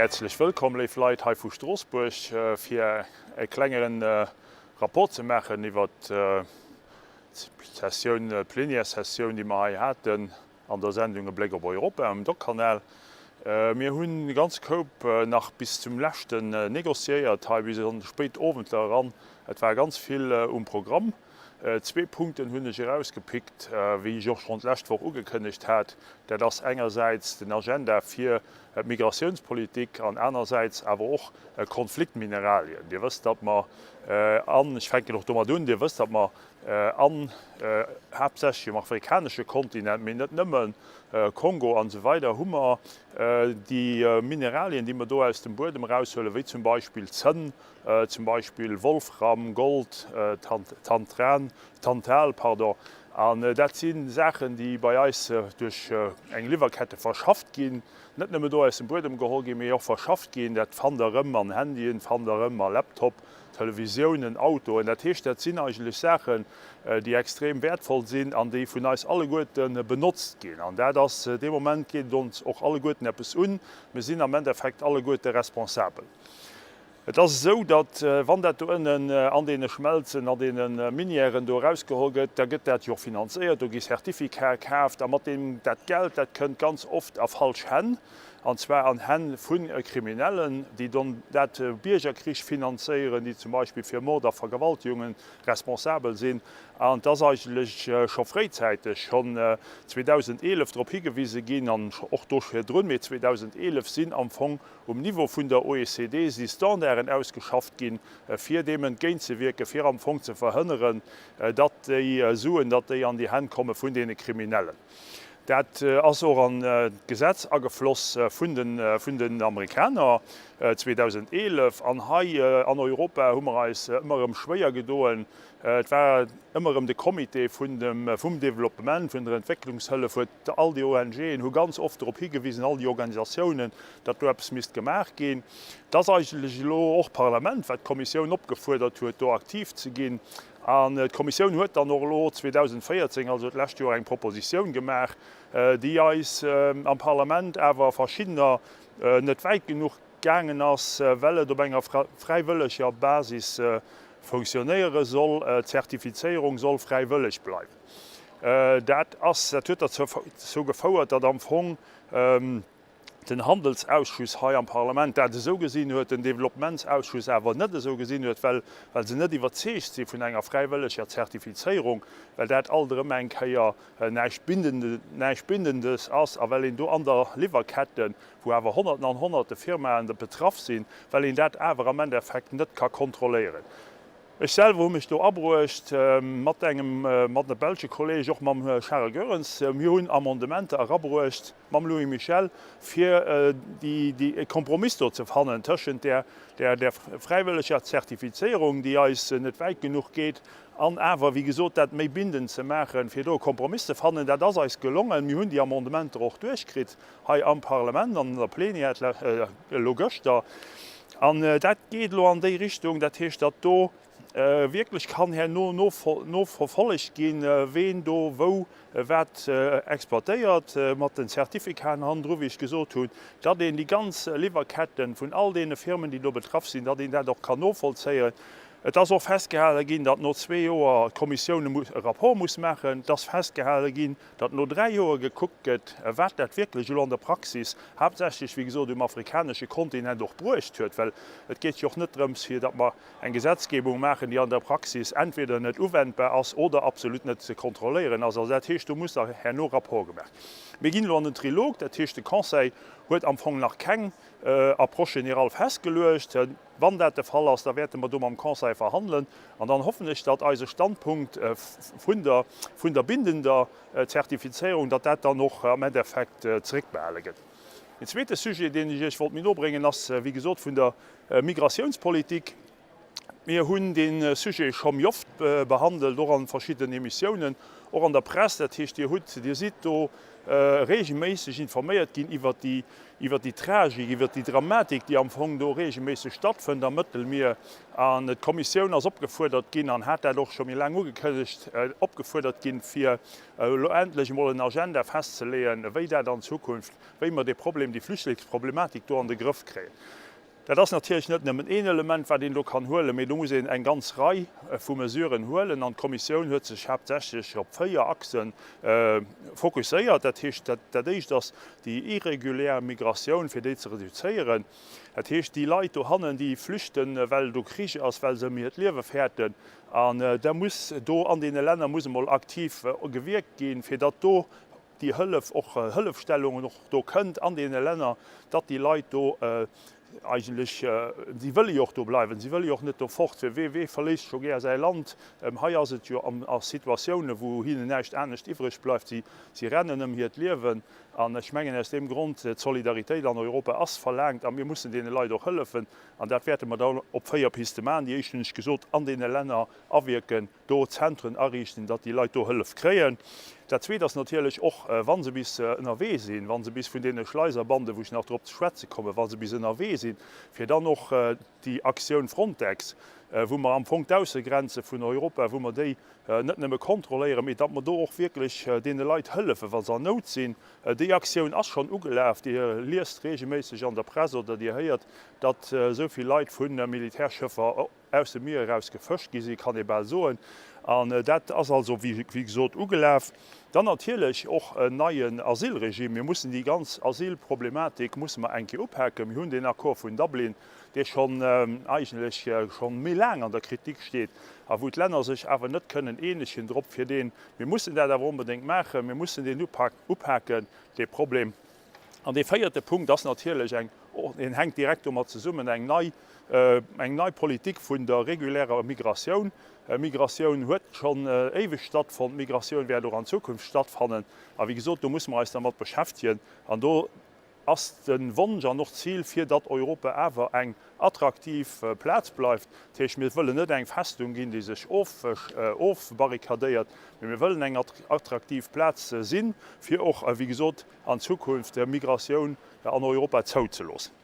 Häerzlech wëllkomm, léif Leit hei vu Stroossbuerg, fir e klengeren Rapport ze maachen iwwert d'Sessioun, d'Plénière-Sessioun, déi mer hei haten an der Sendung E Bléck op Europa um Doc-Kanal. Mir hunn e ganze Koup nach bis zum leschten négociéiert hei, bis an de spéit Owendler eran. Et war ganz vill um Programm. Zwee Punkten hunn ech erausgepickt, wéi ech och schonn d'lescht Woch ugekënnegt hat. Dat ass engersäits den Agenda fir d'Migratiounspolitik an anersäits awer och Konfliktmineralien. Dir wësst, datt mer an, ech fänken och domat un, Dir wësst, datt mer an haaptsächlech um afrikanesche Kontinent, mee net nëmmen, Kongo an esou weider, hu mer déi Mineralien, déi mer do aus dem Buedem eraushuelen, wéi zum Beispill Zënn, zum Beispill Wolfram, Gold, Tantran, Tantal, pardon. An dat si Saachen, déi bei eis duerch eng Liwwerkette verschafft ginn, net nëmme do aus dem Buedem geholl ginn, mee och verschafft ginn. Dat fannt Der erëm an Handyen, fannt Der erëm a Laptop, Televisiounen, Autoen. Dat heescht, dat sinn eigentlech Saachen, déi extrem wäertvoll sinn an déi vun eis alleguerte benotzt ginn. An dat ass, dee Moment geet et ons och alleguerten eppes un. Mir sinn am Endeffekt alleguerte responsabel. Et ass esou, datt wann dat do ënnen an deene Schmelzen, an deene Minièren do erausgeholl gëtt, da gëtt dat jo och finanzéiert, do gi Certificate kaaft a mat deem dat Geld, dat kënnt ganz oft a falsch Hänn, an zwar an Hänn vu Kriminellen, déi dann dat Biergerkrich finanzéieren, déi zum Beispill fir Mord a Vergewaltigungen responsabel sinn. An et ass eigentlech scho fréizäiteg, schonn 2011 drop higewise ginn, an och do virdrun, mee 2011 sinn am Fong Um Niveau vun der OECD si Standarden ausgeschafft ginn, fir deem entgéintzewierken, fir am Fong ze verhënneren, datt déi Suen, datt déi an déi Hänn komme vun deene Kriminellen. Dat ass och an d'Gesetz agefloss vun den Amerikaner 2011. An hei an Europa hu mer eis ëmmer erëm schwéier gedoen. Et war ëmmer erëm de Comité vun dem, vum Développement, vun der Entwécklungshëllef huet, all déi ONGen hu ganz oft drop higewisen, all déi Organisatiounen, datt do eppes misst gemaach ginn. Et ass eigentlech elo och d'Parlament, wat d'Kommissioun opgefuerdert huet, do aktiv ze ginn. An d'Kommissioun huet dann och elo 2014, also d'lescht Joer, eng Propositioun gemaach, déi eis am Parlament awer verschiddener net wäit genuch gaangen ass, well et op enger fräiwëlleger Basis fonctionnéiere soll. D'Zertifizéierung soll fräiwëlleg bleiwen. Dat ass, dat huet derzou gefouert, datt am Fong den Handelsausschuss hei am Parlament dat esou gesinn huet, den Developpementsausschuss awer net esou gesinn huet, well well se net iwwerzeegt si vun enger fräiwëlleger Zertifizéierung, well dat alt erëm eng Kéier näischt Bindendes ass a well een do an der Liwwerketten wou awer Honnerten an Honnerte Firmaen betraff sinn, well een dat awer am Endeffekt net ka kontrolléieren. Ech selwer hu mech do abruecht mat engem, mat e belsche Kolleg, och mam Charel Goerens. Mir hunn Amendementer erabruecht mam Louis Michel, fir déi, déi, e Kompromiss do ze fannen tëschent där, där, där fräiwëlleger Zertifizéierung, déi eis net wäit genuch geet, an awer, wéi gesot, dat méi bindend ze maachen, fir do e Kompromiss ze fannen. Dat ass eis gelongen. Mir hunn déi Amendementer och duerchkritt. hei am Parlament an der Plenière elo gëschter. An dat geet elo an déi Richtung, dat heescht, datt do wierklech kann herno noverfollegt ginn, ween do wou wat exploitéiert, mat den Certificaten hannendru, wéi ech gesot hunn, datt een déi ganz Liwwerketten vun all deene Firmen, déi do betraff sinn, datt een dat och kann novollzéien. Et ass och festgehale ginn, datt no zwee Joer d'Kommissioun e Rapport muss maachen. Et ass festgehale ginn, datt no 3 Joer gekuckt gëtt, wat dat wierklech elo an der Praxis, haaptsächlech wéi gesot um afrikanesche Kontinent och bruecht huet, well et geet jo och net drëms, fir datt mer eng Gesetzgebung maachen, déi an der Praxis entweder net uwendbar ass oder absolut net ze kontrolléieren ass. Also dat heescht, do muss da herno Rapport gemaach. Mir ginn elo an den Trilog, dat heescht de Conseil huet am Fong nach keng Approche générale festgeluecht. Wann dat de Fall ass, da wäerte mer do mam Conseil verhandelen an dann hoffen ech, datt eise Standpunkt vun der, vun der bindender Zertifizéierung, datt dat dann och am Endeffekt zeréckbehale gëtt. Een zweete Sujet, deen ech Iech wollt méi no bréngen, ass, wéi gesot, vun der Migratiounspolitik. Mir hunn dee Sujet scho méi oft behandelt, och an verschiddenen Emissiounen. och an der Press. Dat heescht, Dir hutt, Dir sidd do regelméisseg informéiert ginn iwwert déi, iwwert déi Tragik, iwwert déi Dramatik, déi am Fong do regelméisseg stattfënnt am Mëttelmier. An d'Kommissioun ass opgefuerdert ginn, an hat dat och scho méi laang ugekënnegt, opgefuerdert ginn, fir elo endlech emol en Agenda festzeleeën, wéi dat an Zukunft, wéi mer dee Problem, déi Flüchtlingsproblematik do an de Grëff kréien. Dat ass natierlech net nëmmen een Element, wat een do kann huelen, mee do muss een eng ganz Rei vu Mesuren huelen. An d'Kommissioun huet sech haaptsächlech op 4 Achse fokusséiert. Dat heescht, dat Éischt ass déi irregulär Migratioun, fir déi ze reduzéieren. Dat heescht, déi Leit dohannen, déi flüchten, well do Krich ass, well se ëm hiert Liewe fäerten. An da muss do an deene Länner muss emol aktiv gewierkt ginn, fir datt do déi Hëllef och, Hëllefstellungen och do kënnt an deene Länner, datt déi Leit do eigentlech, si wëlle jo och do bleiwen, si wëlle jo och net do fort. Wee, wee verléisst scho gär säi Land? Hei ass et jo a Situatiounen, wou hinnen näischt anescht iwwreg bleift, si, si rennen ëm hiert Liewen. An ech mengen aus deem Grond, d'Solidaritéit an Europa ass verlaangt a mir mussen deene Leit och hëllefen. An dat wäerte mer dann op 4 Piste maachen. Déi éischt hunn ech gesot, an deene Länner awierken, do Zentren ariichten, datt déi Leit do Hëllef kréien. Dat Zweet ass natierlech och, wa se bis ënnerwee sinn, wa se bis vun deene Schleiserbanden, wou ech nach drop ze schwätze kommen, wa se bis ënnerwee sinn, fir dann och déi Aktioun Frontex, wou mer am Fong d'Aussegrenze vun Europa, wou mer déi net nëmme kontrolléieren, mee datt mer do och wierklech deene Leit hëllefen, wa se an Nout sinn. Déi Aktioun ass schonn ugelaf. Dir liest reegelméisseg an der Press oder Dir héiert, datt esou vill Leit vu Militärschëffer aus dem Mier eraus gefëscht gi sinn, kann ee bal soen. An dat ass also, wéi gesot, ugelaf. Dann natierlech och en neien Asylregime. Mir mussen déi ganz Asylproblematik musse mer eng Kéier upaken. Mir hunn deen Accord vun Dublin, dee schonn eigentlech scho méi laang an der Kritik steet a wou d'Länner sech awer net kënnen eenegen drop, fir deen, mir mussen dat awer onbedéngt maachen, mir mussen deen upaken, dee Problem. An dee véierte Punkt ass natierlech eng, deen hänkt direkt domat zesummen, eng nei, eng nei Politik vun der regulärer Migratioun. Migratioun huet schonn éiweg stattfonnt, Migratioun wäert och an Zukunft stattfannen. A wéi gesot, do musse mer eis dermat beschäftegen. An do ass de Wonsch an och d'Zil, fir datt Europa awer eng attraktiv Plaz bleift. Dat heescht, mir wëllen net eng Festung ginn, déi sech ofbarrikadéiert, mee mir wëllen eng attraktiv Plaz sinn, fir och, wéi gesot, an Zukunft Migratioun an Europa zouzeloossen.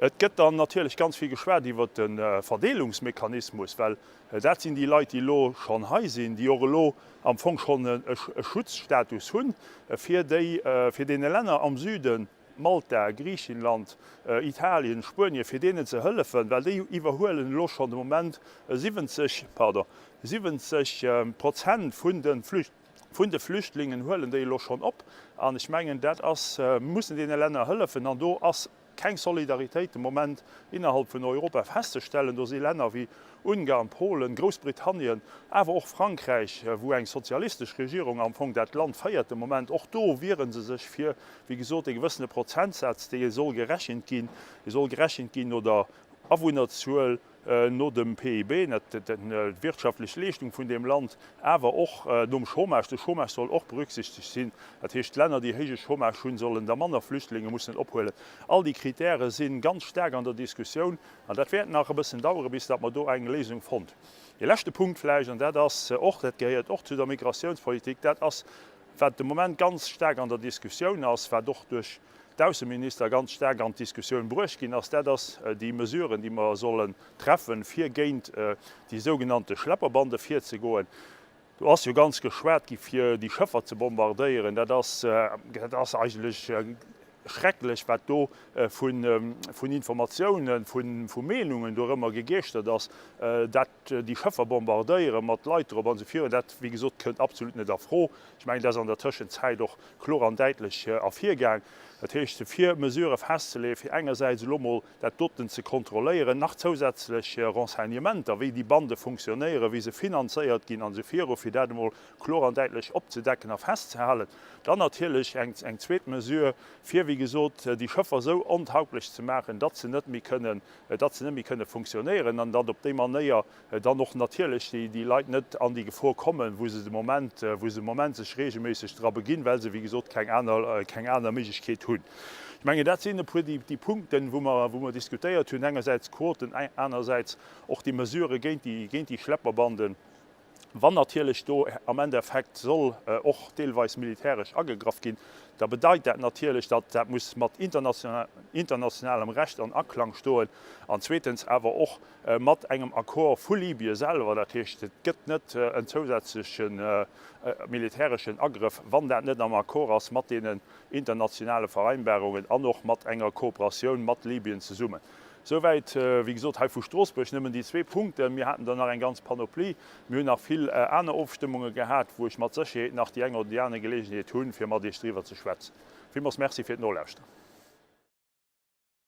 Et gëtt dann natierlech ganz vill geschwat iwwert de Verdeelungsmechanismus, well dat sinn déi Leit, déi elo schonn hei sinn, déi och elo am Fong schonn e Schutzstatus hunn, fir déi, fir deene Länner am Süden, Malta, Griichenland, Italien, Spuenien, fir deenen ze hëllefen, well déi iwwerhuelen elo schonn de Moment 70, pardon, 70 Prozent vun de Flüchtlingen. Vun de Flüchtlingen huelen déi elo schonn op. An ech mengen, dat ass, mir mussen deene Länner hëllefen. An do ass keng Solidaritéit de Moment innerhalb vun Europa festzestellen. Do si Länner wéi Ungarn, Polen, Groussbritannien, awer och Frankräich, wou eng sozialistesch Regierung am Fong dat Land féiert de Moment, och do wiere se sech fir, wéi gesot, e gewëssene Prozentsaz, dee soll gerechent ginn, dee soll gerechent ginn no der Awunnerzuel, no dem PIB, d'wirtschaftlech Leeschtung vun deem Land, awer och nom Chômage. De Chômage soll och berücksichtegt sinn. Dat heescht, d'Länner, déi héije Chômage hunn, sollen da manner Flüchtlinge mussen ophuelen. All déi Kritäre si ganz staark an der Diskussioun an dat wäert nach e bëssen daueren, bis datt mer do eng Léisung fonnt. Ee leschte Punkt vläicht, an dat ass och, dat gehéiert och zu der Migratiounspolitik, dat ass, wat de Moment ganz staark an der Diskussioun ass, wat och duerch d'Ausseminister ganz staark an d'Diskussioun bruecht ginn ass, dat ass déi Mesuren, déi mer sollen treffen, fir géint déi sougenannte Schlepperbande virzegoen. Do ass jo ganz geschwat gi fir déi Schëffer ze bombardéieren. Dat ass, dat ass eigentlech schrecklech, wat do vun Informatiounen, vu Meenungen dorëmmer gegeeschtert ass. Dat déi Schëffer bombardéiere mat Leit drop an esou virun, dat, wéi gesot, kënnt absolut net a Fro. Ech mengen, dat ass an der Tëschenzäit och kloer an däitlech ervirgaang. Dat heescht, fir Mesurë festzeleeën, fir engersäits elo mol dat doten ze kontrolléieren, nach zousätzlech Renseignementer, wéi déi Bande funktionéieren, wéi se finanzéiert ginn an esou viru, fir dat emol kloer an däitlech opzedecken a festzehalen. Dann natierlech eng zweet Mesure, fir, wéi gesot, déi Schëffer esou ontauglech ze maachen, datt se net méi kënnen, datt se net méi kënne funktionéieren an datt op déi Manéier dann och natierlech déi Leit net an déi Gefor kommen, wou se de Moment, wou se de Moment sech regelméisseg dra beginn, well se, wéi gesot, keng aner, keng aner Méiglechkeet hunn. Ech mengen, dat sinn e puer déi Punkten, wou mer, wou mer diskutéiert hunn, engersäits d'Quoten, anersäits och déi Mesurë géint déi, géint déi Schlepperbanden. Wann natierlech do am Endeffekt soll och deelweis militäresch agegraff ginn, da bedeit dat natierlech, datt dat muss mat internationalem Recht an Aklang stoen an zweetens awer och mat engem Accord vu Libye selwer. Dat heescht, et gëtt net en zousätzleche militäreschen Agrëff, wann dat net am Accord ass mat deenen internationale Vereinbarungen an och mat enger Kooperatioun mat Libyen zesummen. Souwäit, wéi gesot, hei vu Stroossbuerg nëmmen déi zwee Punkten. Mir haten der nach eng ganz Panoplie. Mir hunn nach vill aner Ofstëmmunge gehat, wou ech mat Sécherheet nach déi eng oder déi aner Geleegenheet hunn, fir mat Iech driwwer ze schwätzen. Villmools Merci fir d'Nolauschteren.